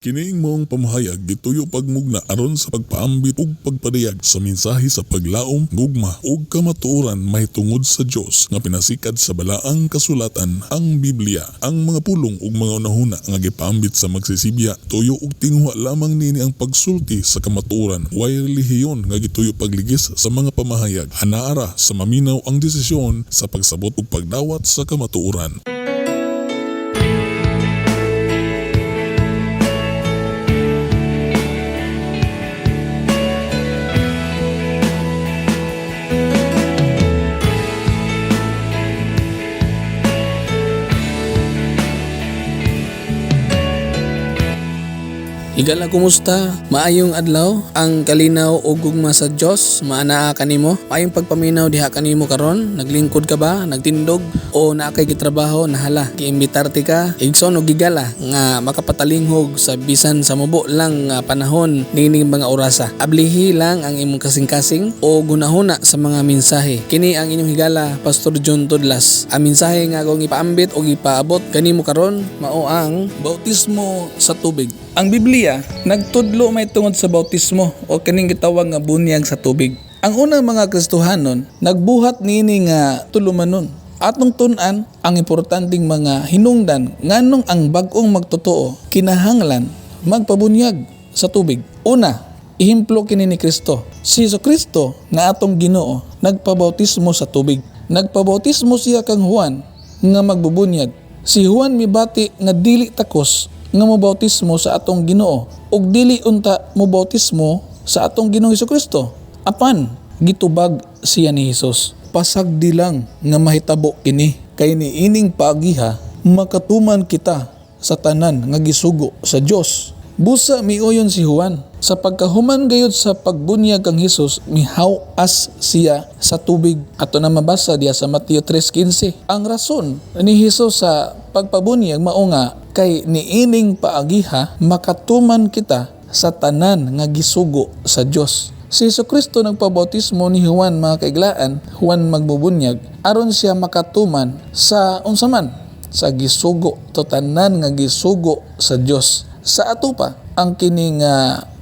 Kining maong pamahayag gituyo pagmugna aron sa pagpaambit ug pagpadayag sa mensahe sa paglaom, gugma ug kamatuoran mahitungod sa Dios nga pinasikad sa balaang kasulatan, ang Biblia. Ang mga pulong ug mga hunahuna nga gipaambit sa magsisibya, tuyo ug tinguha lamang niini ang pagsulti sa kamatuoran. Way relihiyon nga gituyo pagligis sa mga pamahayag. Anaa ra sa maminaw ang desisyon sa pagsabot ug pagdawat sa kamatuoran. Higala, kumusta? Maayong adlaw, ang kalinaw o gugma sa Dios maanaa kanimo. Maayong pagpaminaw diha kanimo karon. Naglingkod ka ba? Nagtindog o naa kay gitrabaho? Nahala. Giimbitar ti ka igsoon og higala nga makapatalinghog sa bisan sa mubo lang nga panahon niining mga orasa. Ablihi lang ang imong kasing-kasing o gunahuna sa mga mensahe. Kini ang inyong higala, Pastor John Tudlas. Ang mensahe nga akong ipaambit o ipaabot kanimo karon mao ang bautismo sa tubig. Ang Biblia nagtudlo may tungod sa bautismo o kining gitawag nga bunyag sa tubig. Ang unang mga Kristohanon nagbuhat niini nga tulumanon. Atong tun-an ang importanteng mga hinungdan nganong ang bag-ong magtotoo kinahanglan magpabunyag sa tubig. Una, ehemplo kini ni Kristo. Si Hesus Kristo nga atong Ginoo nagpabautismo sa tubig. Nagpabautismo siya kang Juan nga magbubunyag. Si Juan mibati nga dili takos nga mobautismo sa atong Ginoo ug dili unta mobautismo sa atong Ginoong Hesukristo. Apan gitubag siya ni Hesus. Pasagdi lang nga mahitabo kini kay niining paagiha makatuman kita sa tanan nga gisugo sa Dios. Busa miuyon si Juan. Sa pagkahuman gayud sa pagbunyag kang Hesus, mihaw-as siya sa tubig. Ato na mabasa diya sa Mateo 3:15. Ang rason ni Hesus sa pagpabunyag mao nga kay niining paagiha makatuman kita sa tanan nga gisugo sa Dios. Si Hesukristo nagpabautismo ni Juan, mga kaiglaan, Juan magbubunyag, aron siya makatuman sa unsa man sa gisugo, to tanan nga gisugo sa Dios. Sa ato pa ang kining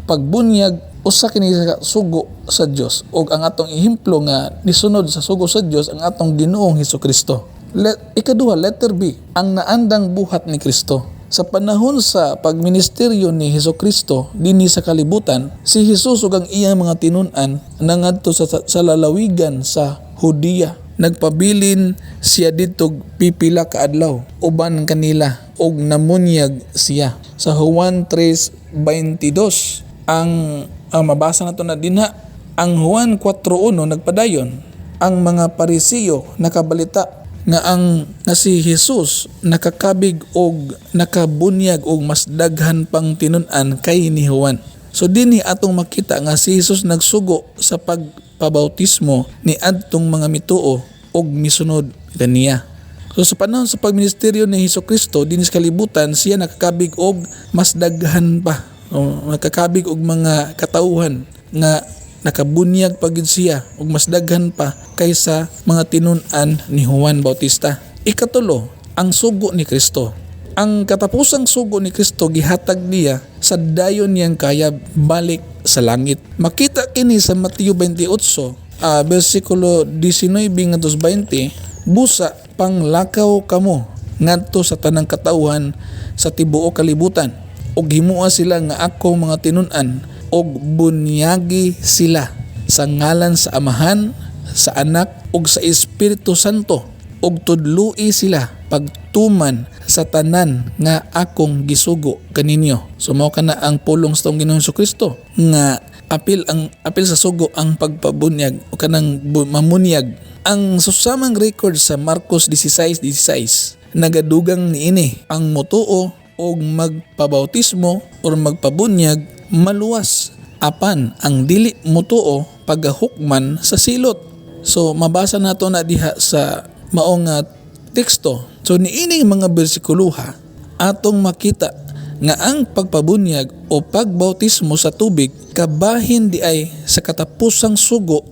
pagbunyag usa kini sa sugo sa Dios ug ang atong ehemplo nga nisunod sa sugo sa Dios ang atong Ginoong Hesukristo. Ikaduha, letter B, ang naandang buhat ni Kristo. Sa panahon sa pagministeryo ni Hesukristo dinhi sa kalibutan, si Hesus ug ang iyang mga tinun-an nangadto sa lalawigan sa Judea. Nagpabilin siya didto pipila ka adlaw uban kanila ug namunyag siya. Sa Juan 3:22 ang mabasa nato na dinha, ang Juan 4:1 nagpadayon, ang mga Parisiyo nakabalita nga ang nga si Jesus nakakabig og nakabunyag og mas daghan pang tinun-an kay ni Juan. So dinhi atong makita nga si Jesus nagsugo sa pagpabautismo ni adtong mga mituo og misunod kaniya. So sa panahon sa pagministeryo ni Hesukristo dinhi sa kalibutan, siya nakakabig og mas daghan pa, o, nakakabig og mga katawhan nga nakabunyag pa gid siya og mas daghan pa kaysa mga tinun-an ni Juan Bautista. Ikatulo, ang sugo ni Kristo. Ang katapusang sugo ni Kristo gihatag niya sa dayon niyang kayab balik sa langit. Makita kini sa Mateo 28, versikulo 19 ngadto sa 20, busa panglakaw kamo ngadto sa tanang katawhan sa tibuok kalibutan ug himoa sila nga akong mga tinun-an ug bunyagi sila sa ngalan sa Amahan, sa Anak ug sa Espiritu Santo ug tudloi sila pagtuman sa tanan nga akong gisugo kaninyo. So mao kana ang pulong sa atong Ginoong Hesukristo nga apil ang apil sa sugo ang pagpabunyag o kanang mamunyag. Ang susamang record sa Marcos 16:16 nagadugang niini, ang motuo og magpabautismo or magpabunyag maluwas, apan ang dili motuo pagahukman sa silot. So mabasa nato na diha sa maong teksto. So niining mga bersikuloha atong makita nga ang pagpabunyag o pagbautismo sa tubig kabahin di ay sa katapusang sugo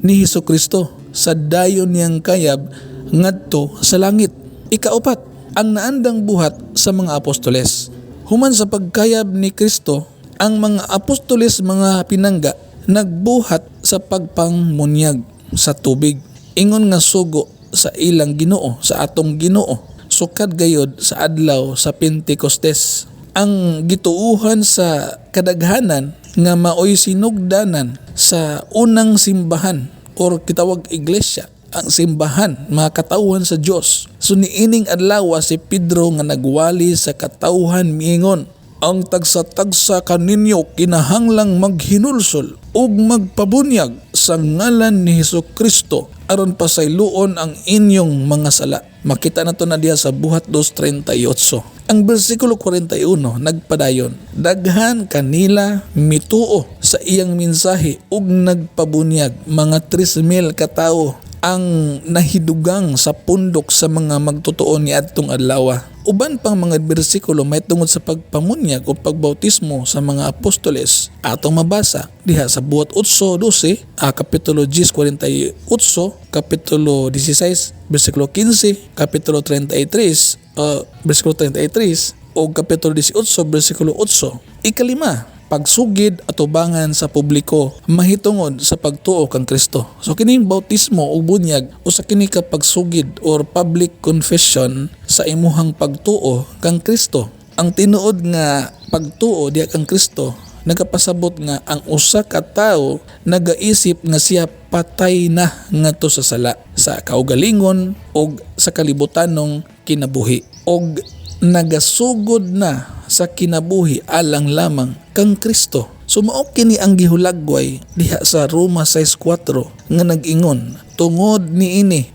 ni Hesukristo sa dayon niyang kayab ngadto sa langit. Ikaupat, ang naandang buhat sa mga apostoles. Human sa pagkayab ni Kristo, ang mga apostoles, mga pinangga, nagbuhat sa pagpangmunyag sa tubig ingon nga sugo sa ilang Ginoo, sa atong Ginoo, sukad gayod sa adlaw sa Pentecostes. Ang gituuhan sa kadaghanan nga maoy sinugdanan sa unang simbahan or kitawag iglesia, ang simbahan, mga katawhan sa Dios. So niining adlaw, si Pedro nga nagwali sa katawhan miingon, "Ang tagsa-tagsa kaninyo kinahanglang maghinulsol ug magpabunyag sa ngalan ni Hesus Kristo aron pasayloon ang inyong mga sala." Makita nato na diha sa Buhat 2:38. Ang bersikulo 41 nagpadayon, "Daghan kanila mituo sa iyang mensahe ug nagpabunyag. Mga 3,000 ka tawo ang nahidugang sa pundok sa mga magtotoo niadtong adlaw." Uban pang mga bersikulo may tungod sa pagpamunyag o pagbautismo sa mga apostoles atong mabasa diha sa Buhat 8:12, Kapitulo 10:48, Kapitulo 16 bersikulo 15, Kapitulo 33 bersikulo 33 o Kapitulo 18 bersikulo 8. Ikalima, pagsugid atubangan sa publiko mahitungod sa pagtuo kang Kristo. So kining bautismo o bunyag, usa kini ka pagsugid or public confession sa imuhang pagtuo kang Kristo. Ang tinuod nga pagtuo diha kang Kristo nagapasabot nga ang usa ka tawo nagaisip nga siya patay na ngadto sa sala, sa kaugalingon og sa kalibutanong kinabuhi, og nagasugod na sa kinabuhi alang lamang kang Kristo. So mao kini ang gihulagway diha sa Roma 6:4 nga nag-ingon, "Tungod niini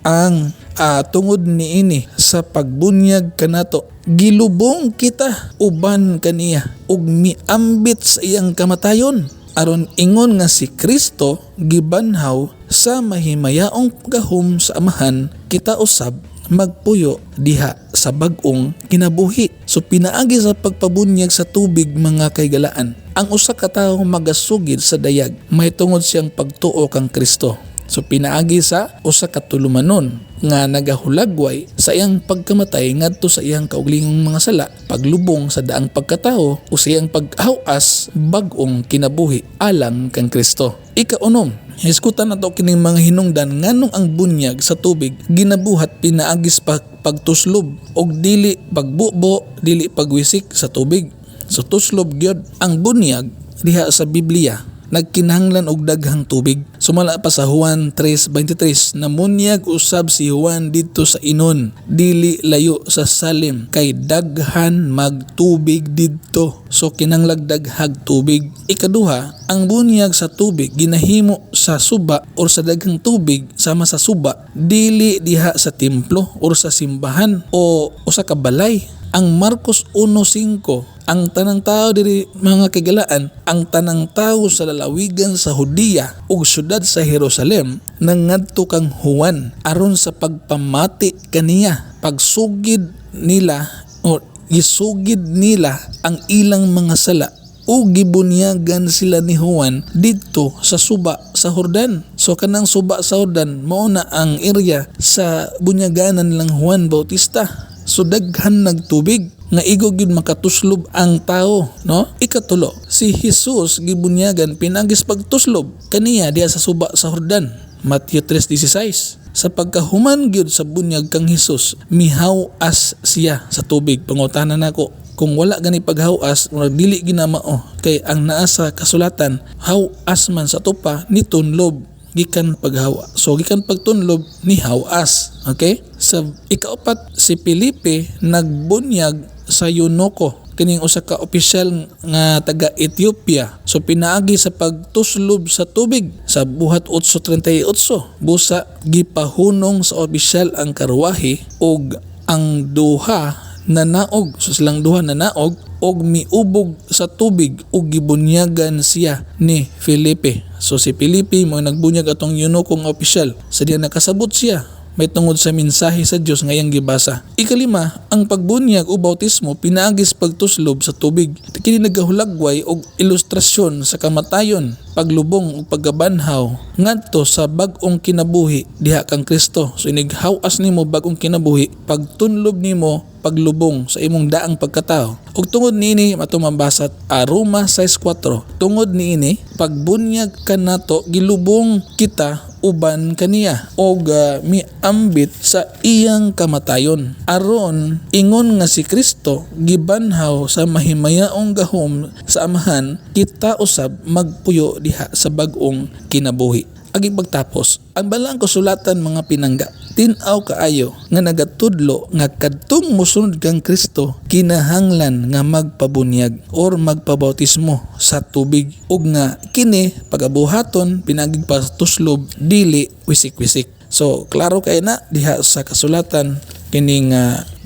sa pagbunyag kanato gilubong kita uban kaniya ug miambit sa iyang kamatayon, aron ingon nga si Kristo gibanhaw sa mahimayaong gahom sa Amahan, kita usab magpuyo diha sa bag-ong kinabuhi." So pinaagi sa pagpabunyag sa tubig, mga kaigalaan, ang usa ka tawo magasugid sa dayag mahitungod siyang pagtuo kang Kristo. So pinaagi sa usa ka tulumanon nga nagahulagway sa iyang pagkamatay ngadto sa iyang kaugalingong mga sala, paglubong sa daang pagkatao o sa iyang paghawas bag-ong kinabuhi alang kang Kristo. Ikaunom, hisgutan nato kining mga hinungdan nganong ang bunyag sa tubig ginabuhat pinaagis pa pagtuslob og dili pagbubo, dili pagwisik sa tubig. So tuslob gyud. Ang bunyag diha sa Biblia nagkinahanglan og daghang tubig. Sumala pa sa Juan 3:23, "Namunyag usab si Juan didto sa Enon, dili layo sa Salim, kay daghan magtubig didto." So kinahanglag daghag tubig. Ikaduha, ang bunyag sa tubig ginahimo sa suba or sa daghang tubig sama sa suba, dili diha sa templo or sa simbahan o usa ka balay. Ang Marcos 1:5, ang tanang tao diri, mga kaigalaan, ang tanang tao sa lalawigan sa Judea ug syudad sa Jerusalem nangadto kang Juan aron sa pagpamati kaniya. Pagsugid nila o gisugid nila ang ilang mga sala o gibunyagan sila ni Juan didto sa suba sa Jordan. So kanang suba sa Jordan mao na ang area sa bunyaganan lang Juan Bautista. So daghan nagtubig nga igo gyud makatuslob ang tao, no? Ikatulo, si Jesus gibunyagan pinagis pagtuslob kaniya diha sa suba sa Jordan. Matthew 3:16. Sa pagkahuman gyud sa bunyag kang Hesus, mihaw-as siya sa tubig. Pangutana nako, kung wala gani paghawas, murag dili ginamao, kay ang naa sa kasulatan, haw-as man sa tupa ni tunlob gikan paghawa. So gikan pagtunlob ni hawas. Okay? Sa ikaapat, si Felipe nagbunyag sa Eunuko, kining usa ka opisyal nga taga Ethiopia. So pinaagi sa pagtuslob sa tubig sa Buhat 8:38. Busa gipahunong sa opisyal ang karwahe ug ang duha nanaog. So silang duha nanaog og miubog sa tubig ug gibunyagan siya ni Felipe. So si Felipe mo nagbunyag atong eunuko nga opisyal. Sa diya nakasabot siya. May tungod sa mensahe sa Dios nga iyang gibasa. Ikalima, ang pagbunyag o bautismo pinaagi sa pagtuslob sa tubig. Kini nagahulagway og ilustrasyon sa kamatayon, paglubong ug pagkabanhaw ngadto sa bag-ong kinabuhi diha kang Kristo. So inighaw-as nimo bag-ong kinabuhi, pagtunlob nimo, paglubong sa imong daang pagkatao. Ug tungod niini atong mabasa Roma 6:4. Tungod niini pagbunyag kanato, gilubong kita uban kaniya og miambit sa iyang kamatayon, aron ingon nga si Kristo gibanhaw sa mahimayaong gahom sa Amahan, kita usab magpuyo diha sa bag-ong kinabuhi. Aging pagtapos, ang Balaang Kasulatan, mga pinangga, tin-aw kaayo nga nagatudlo nga kadtong mosunod kang Kristo kinahanglan nga magpabunyag or magpabautismo sa tubig, ug nga kini pagabuhaton pinaagi pagtuslob, dili wisik-wisik. So klaro kay na diha sa kasulatan kining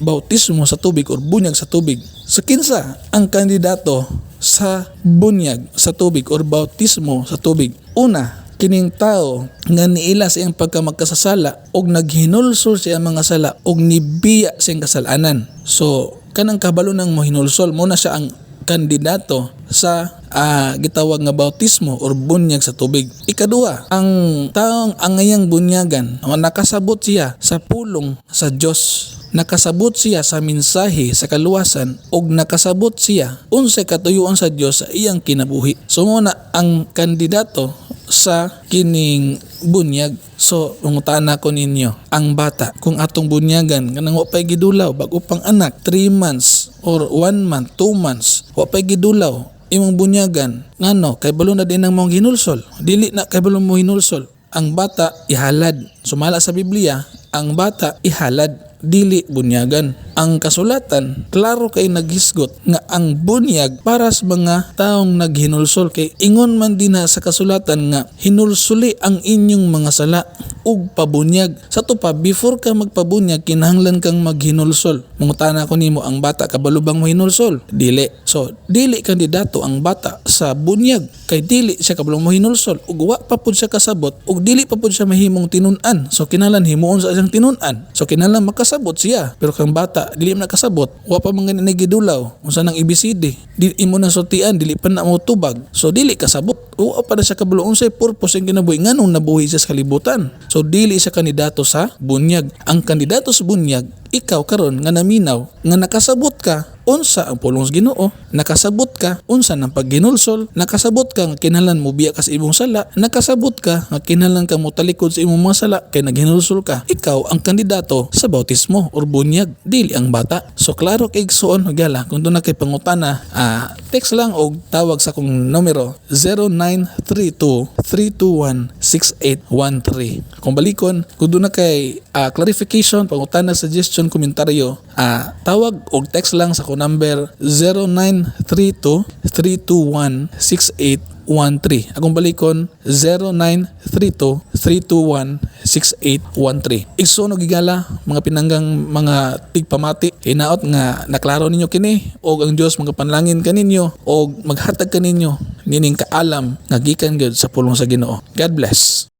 bautismo sa tubig or bunyag sa tubig. Sa kinsa ang kandidato sa bunyag sa tubig or bautismo sa tubig? Una, kining tao nga niila sa iyang pagkamagkasasala og naghinulsol sa iyang mga sala og nibiya sa iyang kasalanan. So kanang kabalo nang mohinulsol mo na siya ang kandidato sa gitawag nga bautismo or bunyag sa tubig. Ikaduha, ang taong angayang bunyagan, ang nakasabot siya sa pulong sa Dios, nakasabot siya sa mensahe sa kaluwasan og nakasabot siya unsay katuyuan sa Dios sa iyang kinabuhi. So mo na ang kandidato sa kining bunyag. So, mangutana ko ninyo, ang bata, kung atong bunyagan, kanang wa pay gidulaw, bago pang anak, 3 months or 1 month, 2 months, wa pay gidulaw, imong bunyagan, ngano, kay balo na din ang mong hinulsol? Dili na kay balo mo hinulsol. Ang bata ihalad. Sumala sa Biblia, ang bata ihalad, dili bunyagan. Ang kasulatan, klaro kay naghisgot nga ang bunyag para sa mga taong naghinulsol, kay ingon man din na sa kasulatan nga hinulsuli ang inyong mga sala ug pabunyag. Sa to pa, before ka magpabunyag, kinahanglan kang maghinulsol. Mangutana ko nimo, ang bata kabalo bang mohinulsol? Dili. So, dili kandidato ang bata sa bunyag kay dili siya kabalo mohinulsol ug wa pa pud siya kasabot ug dili pa pud siya mahimong tinun-an. So kinahanglan himuon sa siyang tinun-an. So kinahanglan makasabot siya. Pero kang bata dili man nakasabot, wa pa man gani gidulaw unsa nang ABCD. Di imo na sultian, dili pa na mo tubag. So dili kasabot. Wa pa na siya kabalo unsay purpose ang kinabuhi, nganong nabuhi siya sa kalibutan. So dili siya kandidato sa bunyag. Ang kandidato sa bunyag, ikaw karon nga naminaw, nga nakasabot ka unsa ang pulong sa Ginoo, nakasabot ka unsa nang pagginulsol, nakasabot ka nga kinahanglan mo biya ka sa imong sala, nakasabot ka nga kinahanglan ka mo talikod sa imong mga sala kay naghinulsol ka. Ikaw ang kandidato sa bautismo or bunyag, dili ang bata. So klaro kay, igsuon, higala, kung duna kay pangutana, text lang og tawag sa akong numero 0932 321 6813. Kung balikon, kung duna kay clarification, pangutana, suggestion, komentaryo, tawag og text lang sa akong number 0932 321 6813. Akong balikon, 0932 321 6813. Igsoon og higala, mga pinanggang mga tigpamati, hinaot nga naklaro ninyo kini og ang Dios magapanlangin kaninyo og maghatag kaninyo nining kaalam nga gikan gyud sa pulong sa Ginoo. God bless.